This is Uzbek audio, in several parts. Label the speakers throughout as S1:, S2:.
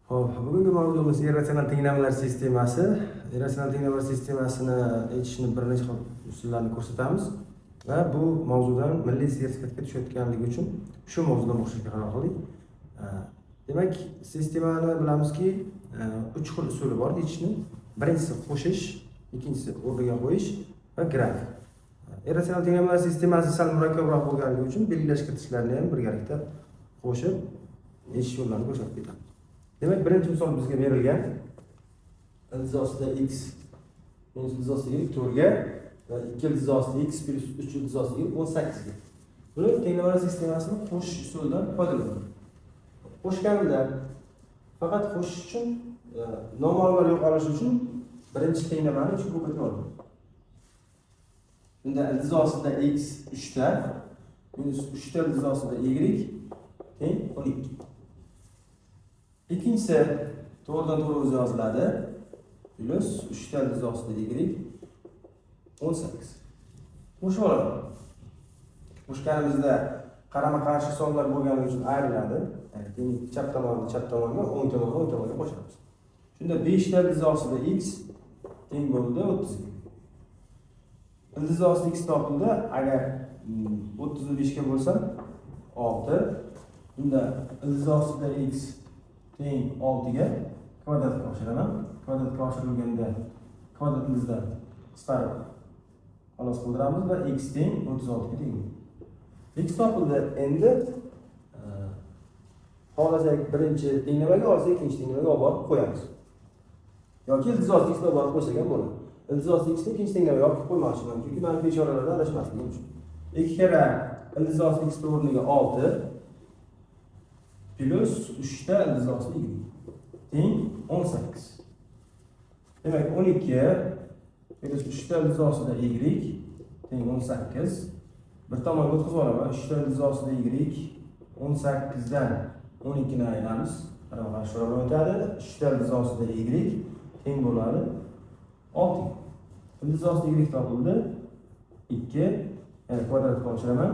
S1: Xo'p, bugungi mavzumiz irratsional tenglamalar sistemasi. Irratsional tenglamalar sistemasini yechishni bir necha xil usullarni ko'rsatamiz va bu mavzudan milliy sertifikatga tushayotganligi uchun shu mavzudan boshlashga qaror qildik. Demak, sistemani bilamizki, uch xil usuli bor yechishni. Birinchisi qo'shish, ikkinchisi o'rniga qo'yish va grafik. Irratsional tenglamalar sistemasi sal murakkabroq bo'lganligi uchun belgilash kiritishlarni ham birgalikda qo'shib yechish yo'llarini ko'rsatib ketamiz. Demak, birinchi misol bizga berilgan. Ildiz ostida x minus ildiz ostida y 4 ga va 2 ildiz ostida x plyus 3 ildiz ostida y 18 ga. Buni tenglamalar sistemasini qo'shish usulidan foydalanamiz. Qo'shganida faqat qo'shish uchun noma'lumlar yo'qolishi uchun birinchi tenglamani 3 ga ko'paytirib olamiz. Bunda ildiz ostida x 3 ta minus 3 ta ildiz ostida y teng 12. Ikkinchisi to'g'ridan to'g'ri o'zi yoziladi. Plyus 3 ta ildiz ostida y 18. Qo'shib olamiz. Qo'shganimizda qarama-qarshi sonlar bo'lgani uchun ayriladi. Ya'ni tenglik chap tomonni chap tomonga, o'ng tomonni o'ng tomonga qo'shamiz. Shunda 5 ta ildiz ostida x teng bo'ldi 30 ga. Ildiz ostida x topildi. Agar 30 ni 5 ga bo'lsa 6. Bunda ildiz ostida x teng 6 ga, kvadratga oshiraman. Kvadratga oshirilganda kvadrat ildizlar qisqarib xalos qildiramiz va x teng 36 ga teng. X topildi. Endi xohlasak birinchi tenglamaga, olsak ikkinchi tenglamaga olib borib qo'yamiz. Yoki ildiz osti x ni olib borib qo'ysak ham bo'ladi. Ildiz osti x ni ikkinchi tenglamaga olib qo'ymoqchiman, chunki manfiy ishoralarda adashmasligim uchun. Ikki karra ildiz osti x o'rniga 6 plyus 3 ta ildiz osti y teng 18. Demak, 12 plyus 3 ta ildiz ostida y teng 18. Bir tomonga o'tkazib olaman. 3 ta ildiz ostida y 18 dan 12 ni ayiramiz. Qarama qarshi bilan o'tadi. 3 ta ildiz ostida y teng bo'ladi 6. Ildiz ostida y topildi. 2, ya'ni kvadratga oshiraman.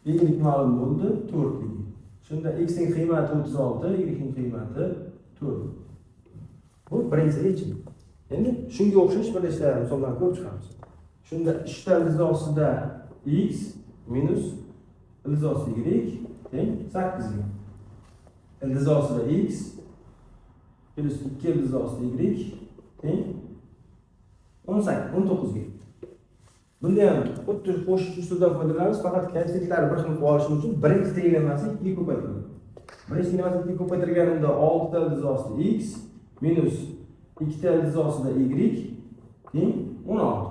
S1: Y ma'lum bo'ldi 4 ligi. Shunda x ning qiymati 36, y ning qiymati 4. Bu birinchi yechim. Endi shunga o'xshash bir nechta misollarni ko'rib chiqamiz. Shunda 3 ta ildiz ostida x minus ildiz ostida y teng 8 ga. Ildiz ostida x plyus 2 ildiz ostida y teng 18, 19 ga. Bunda ham xuddi qo'shish usulidan foydalanamiz, faqat koeffitsiyentlarni bir xil qilib olishim uchun birinchi tenglamasi 2 ga ko'paytiriladi. Birinchi tenglamasi 2 ga ko'paytirganimda 6 ta ildiz ostida x minus 2 ta ildiz ostida y teng 16.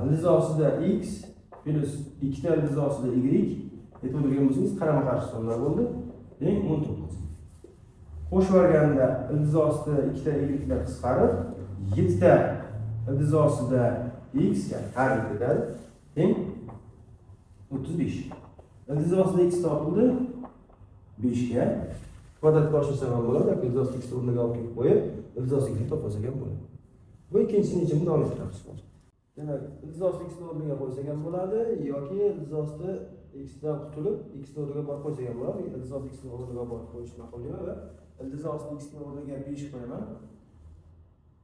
S1: Ildiz ostida x plyus 2 ta ildiz ostida y, e'tibor bergan bo'lsangiz, qarama qarshi sonlar bo'ldi, teng 19. Qo'shib yuborganda ildiz ostida 2 ta ylar qisqarib, 7 ta ildiz ostida x, ya'ni tarjih ketadi, teng 35. Ildiz ostida x topildi 5 ga. Kvadratga oshirsam ham bo'ladi, yoki ildiz ostida x o'rniga olib kelib qo'yib, ildiz ostida y topib olsak ham bo'ladi. Bu ikkinchisini yechimini davom ettiramiz hozir. Demak, ildiz osti x ni o'rniga qo'ysak ham bo'ladi yoki ildiz osti x dan qutulib, x ni o'rniga borib qo'ysak ham bo'ladi. Ildiz osti x ni o'rniga borib qo'yishni ma'qul deyman va ildiz osti x ni o'rniga 5 qo'yaman.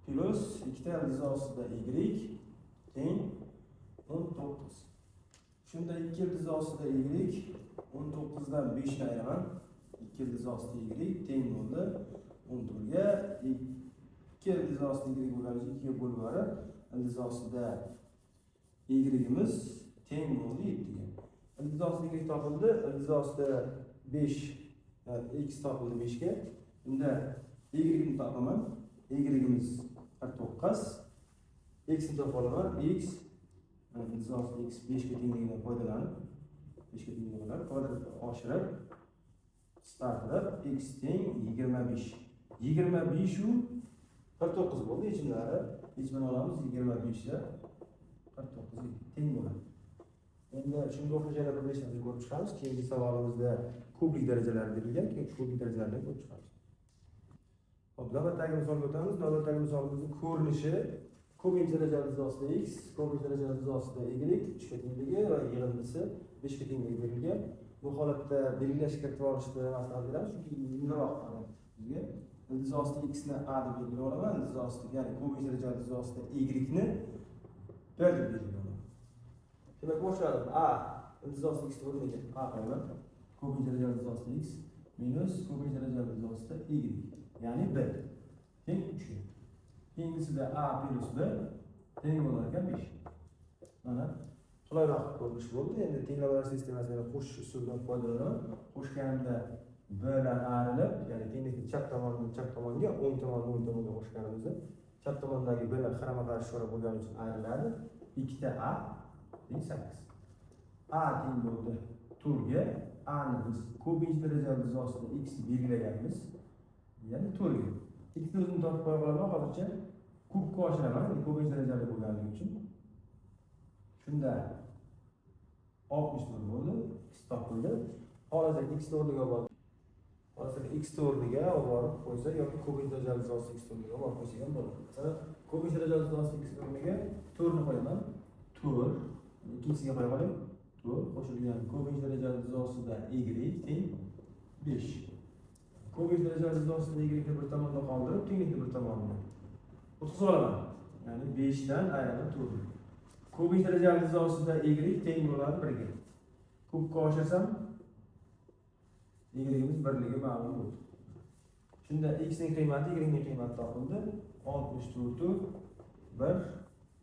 S1: Plyus 2 ta ildiz ostida y teng 19. Shunda 2 ildiz ostida y 19 dan 5 ni ayiraman. 2 ildiz ostida y teng bo'ldi 14 ga. 2 ildiz ostida y bo'lgani uchun 2 ga bo'lib yuborib, ildiz ostida y'imiz teng bo'ldi 7 ga. Ildiz ostida y topildi, ildiz ostida 5, x topildi 5 ga. Unda y ni topaman. Y'imiz 49. X ni topa olaman. X, ildiz ostida x 5 ga tengligidan foydalanib, 5 ga tengligidan foydalanib, kvadratga oshirib, qisqartirib, x teng 25. 25 u 49 bo'ldi yechimlari. Yechimini olamiz, 25 ga 49 teng bo'ladi. Endi shunga o'xshash yana bir nechta narsani ko'rib chiqamiz. Keyingi savolimizda kublik darajalari berilgan, keyin kublik darajalarini ko'rib chiqamiz. Xo'p, navbatdagi misolga o'tamiz. Navbatdagi misolimizning ko'rinishi ko'pinchi darajali ildiz ostida x, ko'pinchi darajali ildiz ostida y 3 ga tengligi va yig'indisi 5 ga tengligi berilgan. Buni Bu holatda belgilash kiritib olishni maslahat beramiz, chunki yengilroq qoladi bizga. Ildiz osti x ni a deb belgilab olaman, ildiz osti, ya'ni ko'pincha darajali ildiz ostida y ni b deb belgilab olaman. Demak, boshladim. A ildiz osti x o'rniga a qo'yaman. Ko'pincha darajali ildiz osti x minus ko'pincha darajali ildiz ostida y, ya'ni b teng 3 ga. Keyingisida a plyus b teng bo'lar ekan 5. Mana qulayroq ko'rinish bo'ldi. Endi tenglamalar sistemasini qo'shish usulidan foydalanaman. Qo'shganimda blar ayrilib, ya'ni tenglikni chap tomonini chap tomonga, o'ng tomonini o'ng tomonga qo'shganimizda chap tomondagi blar qarama-qarshi ishora bo'lgani uchun ayriladi. 2 ta a teng 8. A teng bo'ldi 4 ga. A ni biz ko'pincha darajali ildiz ostida x belgilaganmiz. Ya'ni 4 ga. X ni o'zini topib qo'ya qolaman hozircha. Kubga oshiraman, endi ko'pincha darajali bo'lganligi uchun. Shunda 64 bo'ldi, x topildi. Xohlasak x ni o'rniga olib borib, xohlasak x ni o'rniga olib borib qo'ysak yoki ko'pincha darajali ildiz ostida x o'rniga olib borib qo'ysak ham bo'ladi. Masalan, ko'pincha darajali ildiz ostida x o'rniga 4 ni qo'yaman. 4 ikkinchisiga qo'ya qoling. 4 qo'shilgan ko'pincha darajali ildiz ostida y teng 5. Ko'pincha darajali ildiz ostida y ni bir tomonda qoldirib, tenglikni bir tomonida o'tkazib olaman. Ya'ni 5 dan ayiraman 4. Ko'pincha darajali ildiz ostida y teng bo'ladi 1 ga. Kubga oshirsam y'imiz birligi ma'lum bo'ldi. Shunda x ning qiymati, y ning qiymati topildi. 64 1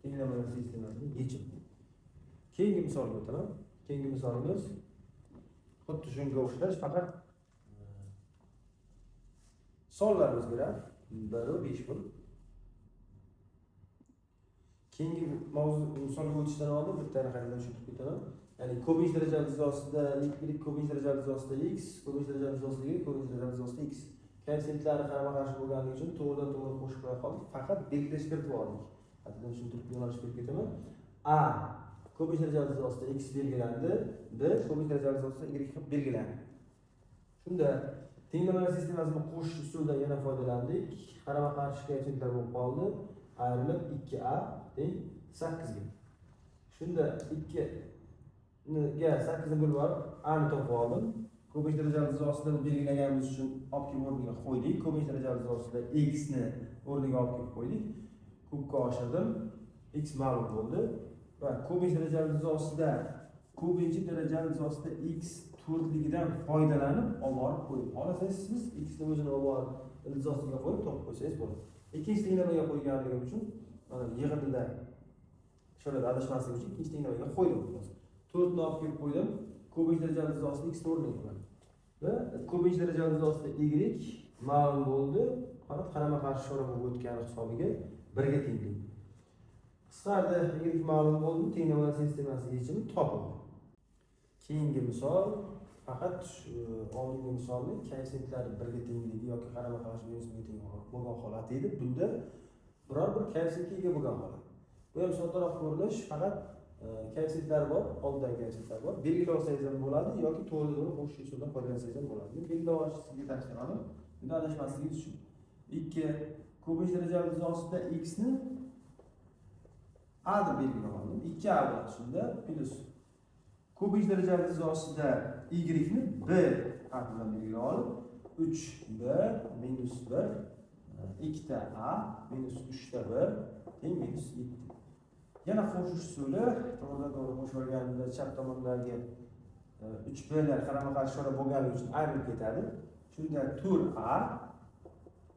S1: tenglamalar sistemasini yechim. Keyingi misolga o'taman. Keyingi misolimiz xuddi shunga o'xshash, faqat sonlar o'zgaradi. 1 va 5 bo'lib. Keyingi mavzu misolga o'tishdan oldin bittani qaytadan tushuntirib ketaman. Ya'ni ko'pincha darajali ildiz ostida y, ko'pincha darajali ildiz ostida x, ko'pincha darajali ildiz ostida y, ko'pincha darajali ildiz ostida x. Koeffitsyentlari qarama-qarshi bo'lganligi uchun to'g'ridan to'g'ri qo'shib qo'ya qoldik. Faqat belgilash kiritib oldik. Qaytadan tushuntirib, yo'nalish berib ketaman. A ko'pincha darajali ildiz ostida x belgilandi, B ko'pincha darajali ildiz ostida y qilib belgilandi. Shunda tenglamalar sistemasini qo'shish usulidan yana foydalandik. Qarama-qarshi koeffitsiyentlar bo'lib qoldi. Ayrilib 2a teng 8 ga. Shunda 2 ga 8 ni bo'lib olib, a ni topib oldim. Ko'pincha darajali ildiz ostida belgilaganimiz uchun olib kelib o'rniga qo'ydik. Ko'pincha darajali ildiz ostida x ni o'rniga olib kelib qo'ydik. Kubga oshirdim. X ma'lum bo'ldi. Va ko'pincha darajali ildiz ostida x to'rtligidan foydalanib olib borib qo'ydim. Xohlasangiz siz x ni o'zini olib borib ildiz ostiga qo'yib topib qo'ysangiz bo'ladi. Ikkinchi tenglamaga qo'yganligim uchun, mana yig'indida ishorada adashmaslik uchun ikkinchi tenglamaga qo'ydim. To'rtni olib kelib qo'ydim. Ko'pincha darajali ildiz ostida x ni o'rniga qo'yaman. Va ko'pincha darajali ildiz ostida y ma'lum bo'ldi. Faqat qarama-qarshi ishora bo'lib o'tgani hisobiga 1 ga tenglik. Qisqardi, y ma'lum bo'ldi, tenglamalar sistemasi yechimi topildi. Keyingi misol faqat shu oldingi misolning koeffitsyentlari 1 ga tengligi yoki qarama-qarshi minus 1 ga teng bo'lgan holati edi. Bunda biror bir koeffitsiyentga ega bo'lgan holat. Bu ham soddaroq ko'rinish, faqat koeffitsiyentlar bor, oldidagi koeffitsiyentlar bor. Belgilab olsangiz ham bo'ladi yoki to'g'ri to'g'ri qo'shish usulidan foydalansangiz ham bo'ladi. Men belgilab olishni sizga tavsiya qilaman. Bunda adashmasligingiz uchun. 2 ko'pincha darajali ildiz ostida x ni a deb belgilab oldim. 2a bo'ladi shunda plyus ko'pincha darajali ildiz ostida y ni b harfi bilan belgilab olib 3b minus 1 ikkita a minus 3 ta 1 teng minus 7. Yana qo'shish usuli, to'g'ridan to'g'ri qo'shib olganimda chap tomondagi 3 blar qarama-qarshi ishora bo'lganligi uchun ayrilib ketadi. Shunda 4a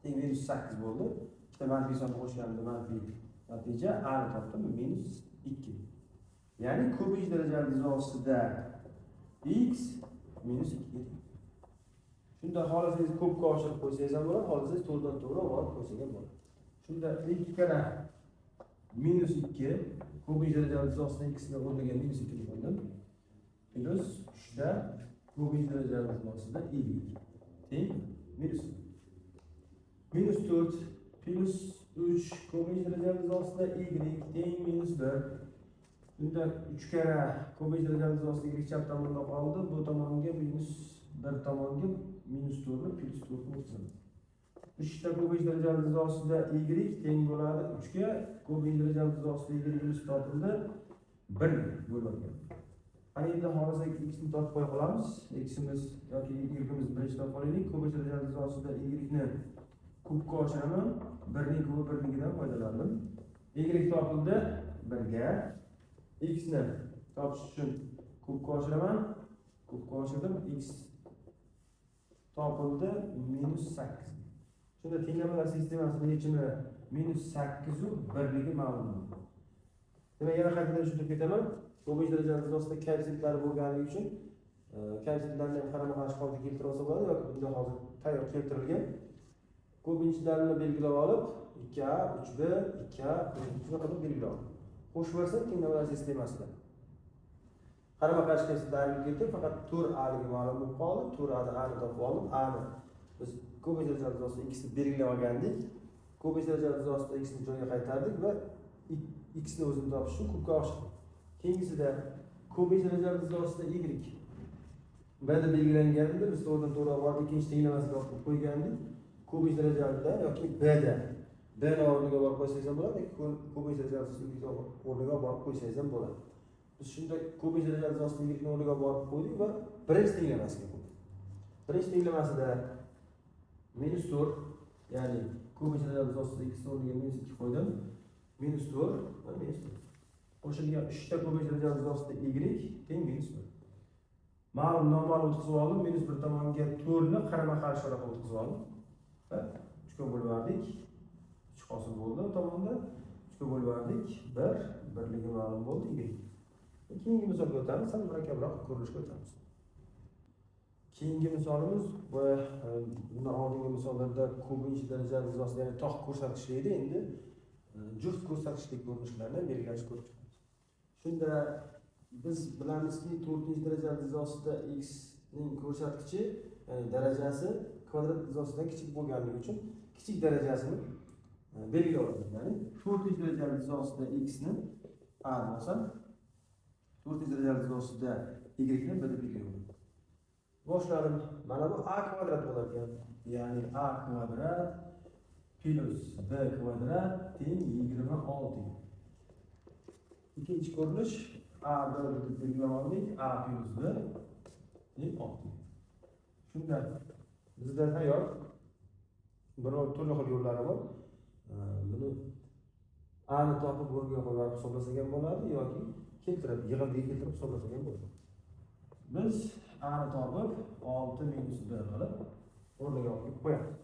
S1: teng minus 8 bo'ldi. Ikkita manfiy sonni qo'shganimda manfiy natija, a ni topdim minus 2. Ya'ni ko'pincha darajali ildiz ostida x minus 2 ga teng. Shunda xohlasangiz ko'pga oshirib qo'ysangiz ham bo'ladi, xohlasangiz to'g'ridan to'g'ri olib qo'ysak ham bo'ladi. Shunda ikki karra minus 2, ko'pincha darajali ildiz ostida x ni o'rniga minus 2 ni qo'ydim. Plyus 3 ta ko'pincha darajali ildiz ostida y teng minus minus 4 plyus 3 ko'pincha darajali ildiz ostida y teng minus 1. Bunda 3 karra ko'pincha darajali ildiz ostida y chap tomonda qoldi. Bu tomonga minus 1 tomonga minus 4 ni plyus 4 ni o'tkazaman. 3 ta ko'pincha darajali ildiz ostida y teng bo'ladi 3 ga. Ko'pincha darajali ildiz ostida y minus topildi 1 bo'lib olgan. Qani endi xohlasak x ni topib qo'ya qolamiz. X'imiz yoki y'imiz birinchi topib olaylik. Ko'pincha darajali ostida y ni kubga oshiraman. 1ning kubi 1nikidan foydalandim. Y topildi 1ga. X ni topish uchun kubga oshiraman. Kubga oshirdim. X topildi -8. Shunda tenglamalar sistemasining yechimi -8 u 1ligi ma'lum bo'ldi. Demak, yana qaytadan tushuntirib ketaman. Ko'pincha darajali ostida koeffitsiyentlar bo'lganligi uchun koeffitsiyentlarni ham qarama-qarshi holda keltirib olsa bo'ladi yoki bunda hozir tayyor keltirilgan. Ko'pinchalarni belgilab olib 2a, 3b, 2a shunaqa qilib belgilab oldim. Qo'shib yuborsak tenglamalar sistemasida qarama-qarshi koeffitsiyentlarni keltirib, faqat 4a ligi ma'lum bo'lib qoldi. 4a ni a ni topib oldim. A ni biz ko'pincha darajali ostida x ni belgilab olgandik. Ko'pincha darajali ostida x ni joyiga qaytardik va x ni o'zini topish uchun kubga oshirdik. Keyingisida ko'pincha darajali ostida y b deb belgilanganda biz to'g'ridan to'g'ri olib borib ikkinchi tenglamasini topib qo'ygandik. Ko'pincha darajalida yoki b da b ni o'rniga borib qo'ysangiz ham bo'ladi, yoki ko'pincha darajali y o'rniga borib qo'ysangiz ham bo'ladi. Biz shunda ko'pincha darajali ostida y ni o'rniga borib qo'ydik va birinchi tenglamasiga qo'ydik. Birinchi tenglamasida -4, ya'ni ko'pincha darajali ostida x o'rniga -2 qo'ydim. -4 va -4. Qo'shilgan 3 ta ko'pincha darajali ostida y teng -1. Ma'lum noma'lum o'tkazib oldim, -1 tomonga 4 ni qarama-qarshiroq o'tkazib oldim. Va 3 ga bo'lib yubordik. 3 hosil bo'ldi u tomonda. 3 ga bo'lib yubordik. 1, birligi ma'lum bo'ldi y. Keyingi misolga o'tamiz, sal murakkabroq ko'rinishga o'tamiz. Keyingi misolimiz va bundan oldingi misollarda ko'pincha darajali ostida, ya'ni tog' ko'rsatkichli edi, endi juft ko'rsatkichli ko'rinishlarni belgilash ko'rib chiqamiz. Shunda biz bilamizki, 4-darajali ostida x ning ko'rsatkichi, ya'ni darajasi kvadrat izostidan kichik bo'lganligi uchun kichik darajasini belgilab olamiz. Ya'ni 4-darajali ostida x ni a deb olsam, 4-darajali ostida y ni b deb belgilab olaman. Boshladim. Mana bu a kvadrat bo'lar ekan. Ya'ni a kvadrat plus b kvadrat teng 26. Ikkinchi ko'rinish a b deb belgilab oldik. A plus b teng 6. Shunda bizda tayyor biror turli xil yo'llari bor. Buni a ni topib o'rniga qo'yib hisoblasak ham bo'ladi yoki keltirib yig'indiga keltirib hisoblasak ham bo'ladi. Biz a ni topib 6 minus b qilib o'rniga olib qo'yamiz.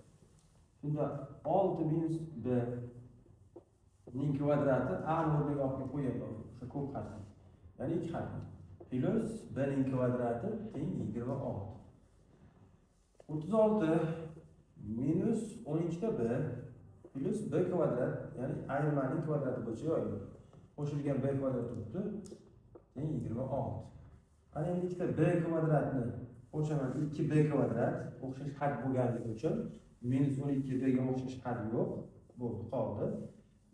S1: Shunda 6 minus b ning kvadrati a ni o'rniga olib qo'yamiz. O'sha ko'p harfli. Ya'ni 2 harfli. Plus b ning kvadrati teng 26. 36 minus 12 ta b plus b kvadrat, ya'ni ayirmaning kvadrati bo'yicha yoyiladi. Qo'shilgan b kvadrat turibdi teng 26. Ana endi ikkita b kvadratni qo'shaman, 2b kvadrat o'xshash had bo'lganligi uchun minus 12 b ga o'xshash had yo'q. Bo'ldi, qoldi.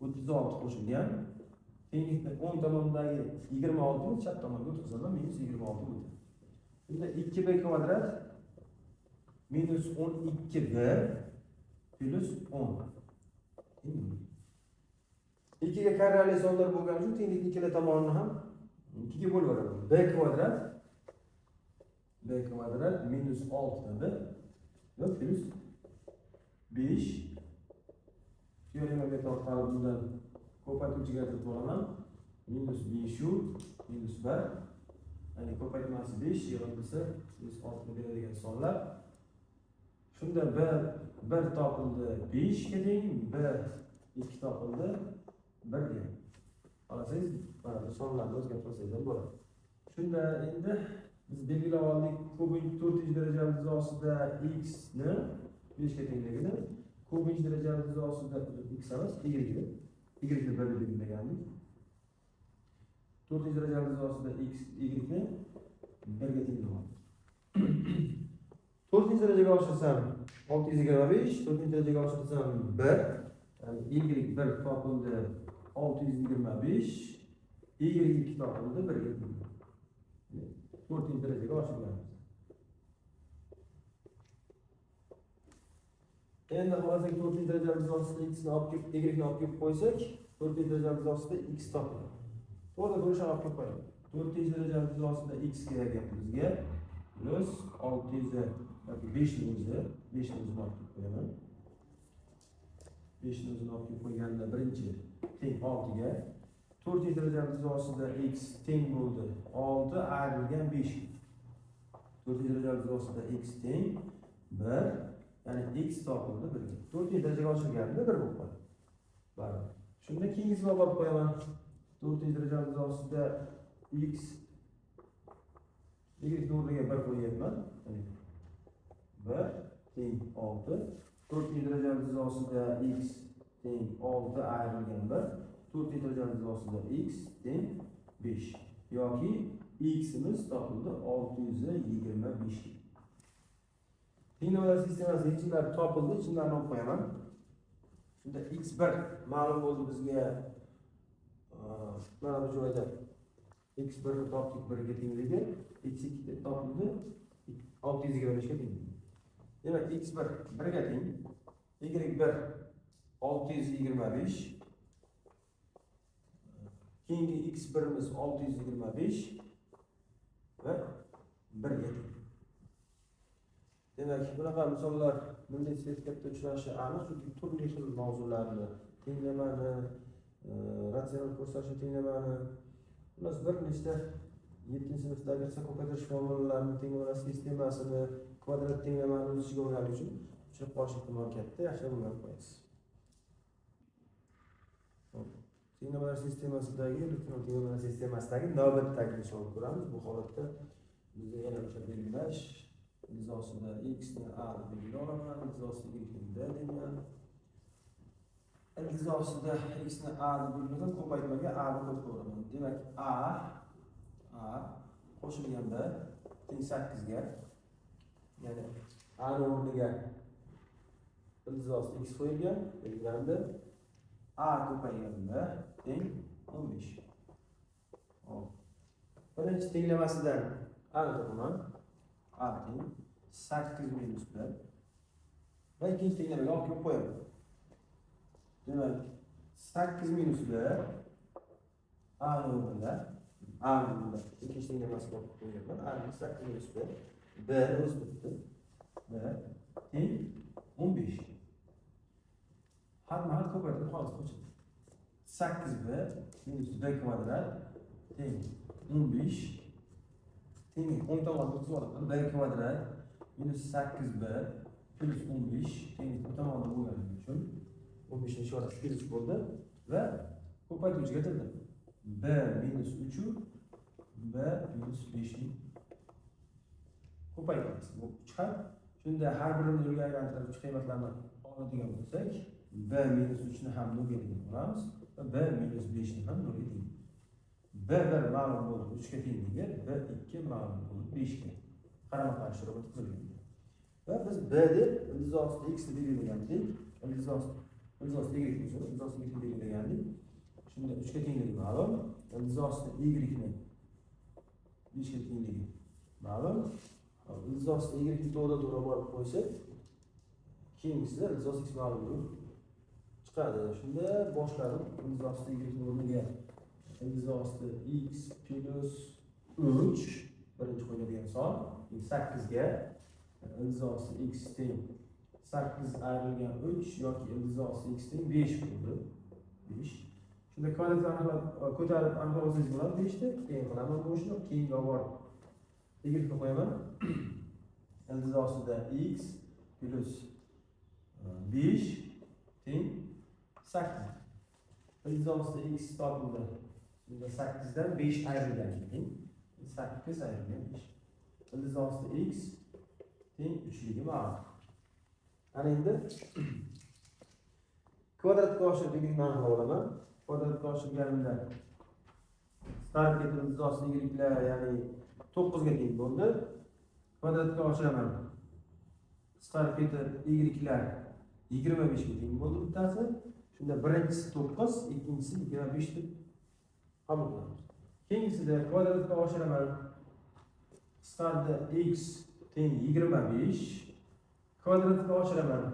S1: 36 qo'shilgan. Tenglikni o'ng tomondagi 26 ni chap tomonga o'tkazaman, minus 26 bo'ladi. Shunda 2b kvadrat minus 12b plus 10. 2 ga karrali sonlar bo'lgani uchun tenglikning ikkala tomonini ham 2 ga bo'lib yuboraman. B kvadrat minus 6 b va plus 5. Teoremaga tortalib bundan ko'paytuvchiga kiritib olaman. Minus 5 u minus 1. Ya'ni ko'paytmasi 5, yig'indisi minus 6 ni beradigan sonlar. Shunda b 1 topildi 5 ga teng, b 2 topildi 1 ga. Xohlasangiz mana bu sonlarni o'zgartirib olsangiz ham bo'ladi. Shunda endi biz belgilab oldik ko'pincha 4-darajali ostida x ni 5 ga tengligini, ko'pincha darajali ostida x emas, y ni, y ni 1 deb belgilagandik. 4-darajali ostida x, y ni 1 ga tenglab oldik. 4-darajaga oshirsam 625, 4-darajaga oshirsam 1, ya'ni y 1 topildi 625, y 2 topildi 1 ga teng. 4-darajaga oshirganmiz. Endi xohlasak 4-darajali ostida x ni olib kelib, y ni olib kelib qo'ysak, 4-darajali ostida x topiladi. To'g'ri, to'g'ri olib kelib qo'yamiz. To'rtinchi daraja ildizi ostida x kerak ekan bizga. Plyus 600 yoki 5 ni o'zi, 5 ni o'zini olib kelib qo'yaman. 5 ni o'zini olib kelib qo'yganda birinchi teng 6 ga. To'rtinchi daraja ildizi ostida x teng bo'ldi 6 ayrilgan 5. To'rtinchi daraja ildizi ostida x teng 1, ya'ni x topildi 1 ga. To'rtinchi darajaga oshirganda 1 bo'lib qoladi. Baribir. Shunda keyingisini olib qo'yaman. To'rtinchi daraja ildizi ostida x, y o'rniga 1 qo'yyapman. Ya'ni 1 teng 6. To'rtinchi daraja ildizi ostida x teng 6 ayrilgan 1. To'rtinchi daraja ildizi ostida x teng 5. Yoki x'imiz topildi 625. Tenglamalar sistemasi yechimlari topildi, yechimlarini olib qo'yaman. Shunda x1 ma'lum bo'ldi bizga. Mana bu joyda x1 ni topdik 1 ga tengligi, x2 topildi 625 ga tengligi. Demak, x1 1 ga teng, y1 625, keyingi x1imiz 625 va 1 ga teng. Demak, bunaqa misollar milliy sertifikatda uchrashi aniq, chunki turli xil mavzularni, tenglamani, ratsional ko'rsatish tenglamani, xullas bir nechta 7-sinfdagi hisob ko'paytirish formulalarini, tenglamalar sistemasini, kvadrat tenglamani o'z ichiga olgani uchun uchrab qolish ehtimoli katta, yaxshilab o'rganib qo'yasiz. Xo'p, tenglamalar sistemasidagi, elektron tenglamalar sistemasidagi navbatdagi misolni ko'ramiz. Bu holatda bizga yana o'sha belgilash ildiz ostida x ni a deb belgilay olaman, ildiz ostida y ni b deyman. Ildiz ostida x ni a deb belgilasam, ko'paytmaga a ni qo'shib qo'yaman. Demak, a qo'shilgan b teng 8 ga. Ya'ni a ni o'rniga ildiz osti x qo'yilgan, belgilandi. A ko'paygan b teng 15. Xo'p. Birinchi tenglamasidan a ni topaman. A teng 8 minus 1. Va ikkinchi tenglamaga olib kelib qo'yaman. Demak, 8 minus 1 a ni o'rnida, a ni o'rnida ikkinchi tenglamasiga olib qo'yganman. A ni 8 minus 1, b o'zi turibdi. B teng 15. Xatma xat ko'paytirib hozir qo'shadi. 8b minus b kvadrat teng 15, teng o'ng tomonni o'tkazib olaman. B kvadrat minus 8b plyus 15 teng bu tomonda bo'lgani uchun 15 ni ishorasi plyus bo'ldi va ko'paytuvchiga kirdi. B minus 3 b minus 5 ning ko'paytmasi bu chiqadi. Shunda har birini nolga aylantirib uch qiymatlarni oladigan bo'lsak, b minus 3 ni ham nolga teng olamiz va b minus 5 ni ham nolga teng. B 1 ma'lum bo'ldi 3 ga tengligi, b 2 ma'lum bo'ldi 5 ga. Qarama-qarshi o'tkazilgan. Va biz b deb ildiz ostida x ni belgilagandik. Ildiz ostida y ni, ildiz ostida y ni belgilagandik. Shunda 3 ga tengligi ma'lum. Ildiz ostida y ni 5 ga tengligi ma'lum. Ildiz ostida y ni to'g'ridan to'g'ri borib qo'ysak, keyingisida ildiz osti x ma'lum bo'lib chiqadi. Shunda boshladim ildiz ostida y ni o'rniga ildiz osti x plyus 3 birinchi qo'yiladigan son 8 ga, ildiz osti x teng 8 ayrilgan 3 yoki ildiz osti x teng 5 bo'ldi. 5. Shunda kvadratni aniqlab, ko'tarib aniqlab olsangiz bo'ladi 5 ni. Keyin qilaman bu ishni, keyingi olib borib y ni qo'yaman. Ildiz ostida x plyus 5 teng 8. Ildiz ostida x topildi. Shunda 8 dan 5 ayrilgan teng 8 ayrilgan 5. Ildiz ostida x teng 3 ligi ma'lum. Ana endi kvadratga oshirib y ni aniqlab olaman. Kvadratga oshirganimda qisqarib ketib ildiz ostida ylar, ya'ni 9 ga teng bo'ldi. Kvadratga oshiraman. Qisqarib ketib ylar 25 ga teng bo'ldi bittasi. Shunda birinchisi 9, ikkinchisi 25 deb qabul qilamiz. Keyingisida kvadratga oshiraman. Qisqardi, x teng 25. Kvadratga oshiraman.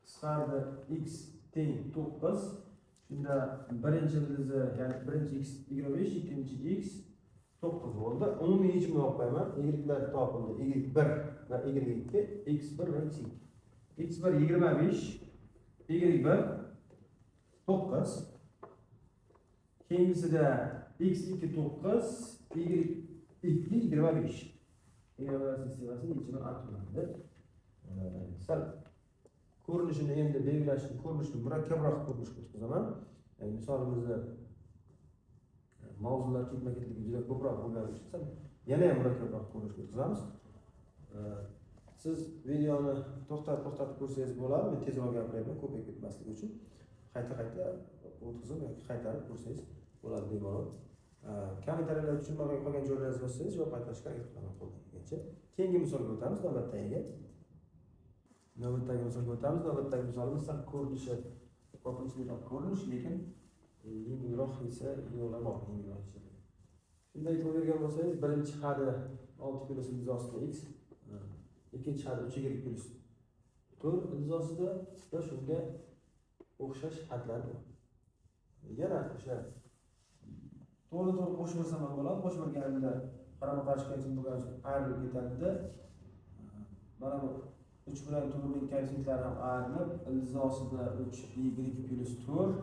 S1: Qisqardi, x teng 9. Shunda Shunda birinchi ildizi, ya'ni birinchi x 25, ikkinchi x 9 bo'ldi. Umumiy yechimni olib qo'yaman. Y'lar topildi. Y1 va Y2, x1 va x2. x1 25, y1 9. Keyingisida x2 9, y2 25. Teńlamalar sistemasini yechimi aniqlandi. Sal ko'rinishini endi belgilashni, ko'rinishini murakkabroq ko'rinishga o'tkazaman. Ya'ni misolimizni mavzular ketma-ketligi juda ko'proq bo'lgani uchun sal yana ham murakkabroq ko'rinishga o'tkazamiz. Siz videoni to'xtatib to'xtatib ko'rsangiz bo'ladi. Men tezroq gapiryapman, ko'payib ketmasligi uchun. Qayta-qayta o'tkazib yoki qaytarib ko'rsangiz bo'ladi bemalol. Kommentariyalarda tushunmay qolgan joylaringizni yozsangiz, javob qaytarishga harakat qilaman qo'ldan kelgancha. Keyingi misolga o'tamiz, navbatdagiga. Navbatdagi misolga o'tamiz. Navbatdagi misolimiz sal ko'rinishi qo'rqinchliroq ko'rinish, lekin yengilroq esa yo'li bor, yengilroq yechiladi. Shunda e'tibor bergan bo'lsangiz, birinchi hadi 6 plyus ildiz ostida x, ikkinchi hadi 3 y plyus 4 ildiz ostida va shunga o'xshash hadlar bor. Yana o'sha to'g'ri to'g'ri qo'shib yuborsam ham bo'ladi. Qo'shib yuborganimda qarama-qarshi koeffitsient bo'lgani uchun ayrilib ketadi. Mana bu 3 bilan 4ning koeffitsientlari ham ayrilib, ildiz ostida 3 y plyus 4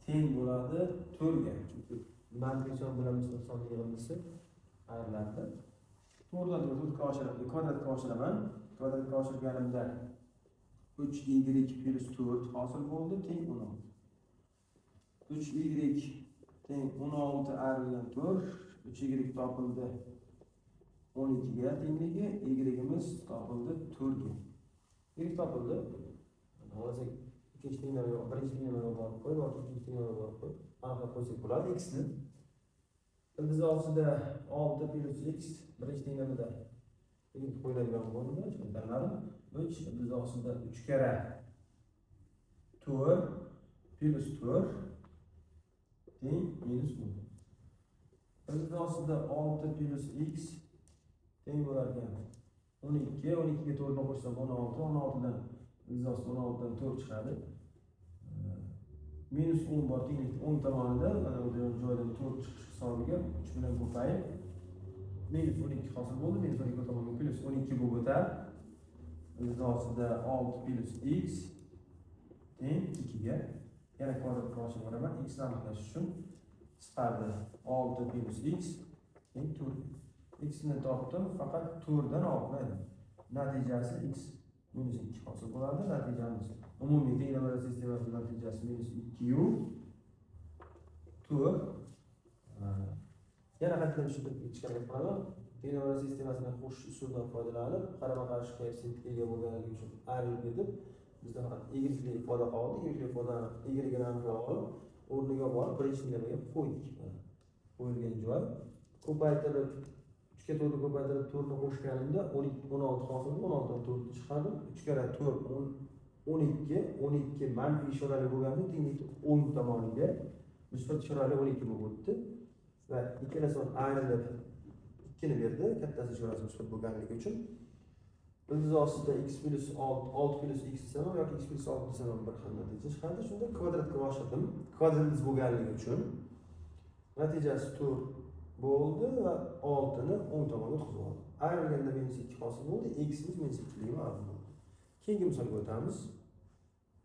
S1: teng bo'ladi 4 ga. Chunki manfiy son bilan musbat sonning yig'indisi ayriladi. To'g'ridan to'g'ri 4 ga oshirib, kvadratga oshiraman. Kvadratga oshirganimda 3 y plyus 4 hosil bo'ldi, teng 16. 3 y teng 16 ayrilgan 4, 3 y topildi 12 ga tengligi, y'imiz topildi 4 ga. Y topildi. Xohlasak ikkinchi tenglamaga, birinchi tenglamaga borib qo'yib, yoki ikkinchi tenglamaga borib qo'yib, aniqlab qo'ysak bo'ladi x ni. Ildiz ostida 6 plyus x birinchi tenglamada y qo'yiladigan bo'ldi, shuni tanladim. 3 ildiz ostida 3 karra 4 plyus 4 teng minus 10. Ildiz ostida 6 plyus x teng bo'lar ekan 12, 12 ga 4 ni qo'shsam 16, 16 dan ildiz ostida 16 dan 4 chiqadi. Minus 10 bor tenglikni o'ng tomonida, mana bu joydan 4 chiqish hisobiga 3 bilan ko'payib minus 12 hosil bo'ldi. Minus 12 bu tomonga plyus 12 bo'lib o'tar. Ildiz ostida 6 plyus x teng 2 ga. Yana kvadratga oshirib yuboraman. X ni aniqlash uchun chiqardi 6 plyus x teng 4. X ni topdim, faqat 4 dan olmaydi. Natijasi x minus 2 hosil bo'ladi. Natijamiz umumiy tenglamalar sistemasi natijasi minus 2 yu 4. Yana qaytadan tushuntirib ketishga harakat qilaman. Tenglamalar sistemasini qo'shish usulidan foydalanib, qarama-qarshi koeffitsiyentga ega bo'lganligi uchun ayrilib ketib, bizda faqat y li ifoda qoldi. Y li ifodani y aniqlab olib, o'rniga borib birinchi tenglamaga qo'ydik. Mana qo'yilgan joy ko'paytirib 3 ga 4 ni ko'paytirib 4 ni qo'shganimda 12, 16 hosil bo'ldi. 16 dan 4 ni chiqardim. 3 karra 4 12, 12 manfiy ishorali bo'lgani uchun tenglikni o'ng tomoniga musbat ishorali 12 bo'lib o'tdi va ikkala son ayrilib 2 ni berdi, kattasi ishorasi musbat bo'lganligi uchun. Ildiz ostida x plyus 6, 6 plyus x desam ham yoki x plyus 6 desam ham bir xil natija chiqadi. Shunda kvadratga oshirdim. Kvadrat ildiz bo'lganligi uchun natijasi 4 bo'ldi va 6 ni o'ng tomonga o'tkazib oldim. Ayrilganda minus 2 hosil bo'ldi. Ximiz minus 2 ligi ma'lum bo'ldi. Keyingi misolga o'tamiz.